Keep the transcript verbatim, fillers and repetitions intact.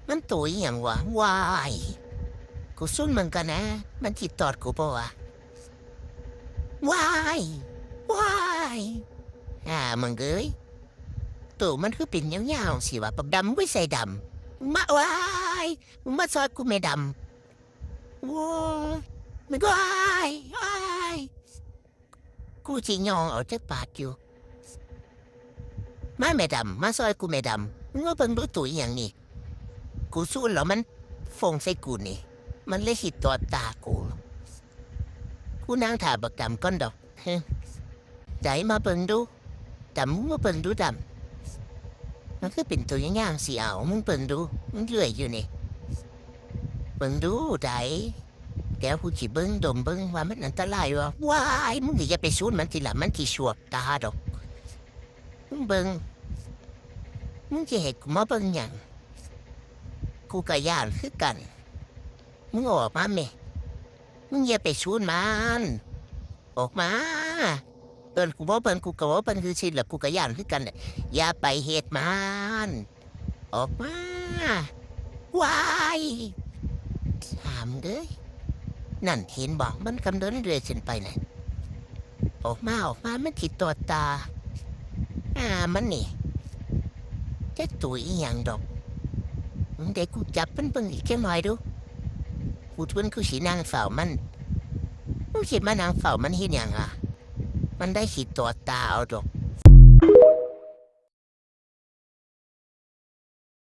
มันโตอีหยังวะ ว้าย กูซูมเบิ่งก่อนนะ มันสิตอดกูบ่วะ ว้าย ว้าย อ่า มึงเอ้ย โตมันคือเป็นยาวๆสิวะ บักดำ มึงไปใส่ดำ มึงมา ว้าย มึงมาซอยกูแม่ดำ โว้ย มึง ว้าย ว้าย กูสิย่องเอาจักบาทอยู่ มาแม่ดำ มาซอยกูแม่ดำ มึงมาเบิ่งดูโตอีหยังนี่ กูซูมแล้วมันฟงใส่กูนี่ มันเลยสิตอดตากู กูนั่งถ่าบักดำก่อนดอก เฮ้ย ใดมาเบิ่งดู ดำ มึงมาเบิ่งดูดำ มันคือเป็นโตยาวๆสิเอา มึงเบิ่งดู มึงเลื่อยอยู่นี่ เบิ่งดูใด เดี๋ยวกูสิเบิ่งดมเบิ่งว่ามันอันตรายบ่ ว้าย มึงก็อย่าไปซูมมันติล่ะ มันสิสวบตาดอก มึงเบิ่ง มึงสิให้กูมาเบิ่งหยัง กูก็ย้านคือกัน มึงออกมาแม่ มึงอย่าไปซูมมัน ออกมา เอิ้นกูบ่เบิ่ง กูก็บ่เบิ่งซื่อๆล่ะ กูก็ย้านคือกันแหละ อย่าไปเฮ็ดมัน ออกมา ว้าย หามึงเอ้ย นั่นเห็นบ่ มันกำลังเลื่อยขึ้นไปน่ะ ออกมา ออกมา มันสิตอดตา อ่า มันนี่ จักโตอีหยังดอก มึงได้กูจับมันเบิ่งอีกจักหน่อยดู กูทวนกูสินั่งเฝ้ามัน มึงสิมานั่งเฝ้ามันเฮ็ดหยังอะ มันได้สิตอดตาเอาดอก